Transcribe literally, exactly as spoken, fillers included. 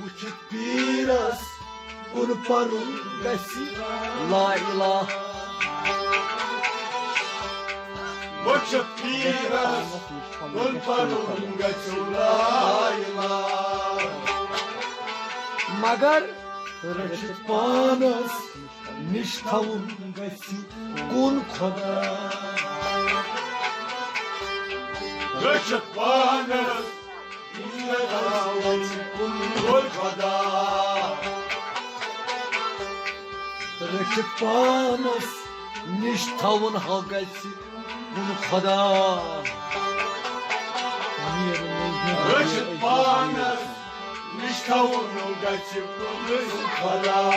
وٕچھِتھ پیٖرس کُن پرُن گژھِ لا اله۔ وٕچھِتھ پیٖرس کُن پرُن گژھِ لا اله۔ مگر رٔچھِتھ پانس نِش تھاوُن گژھِ کُن خۄدا۔ رٔچھِتھ پانس نِش تھاوُن کُن خۄدا۔ رٔچھِتھ پانس نِش تھاوُن ہا گژھِ کُن خۄدا۔ رٔچھِتھ پانس نِش تھاوُن گژھِ کُن خۄدا۔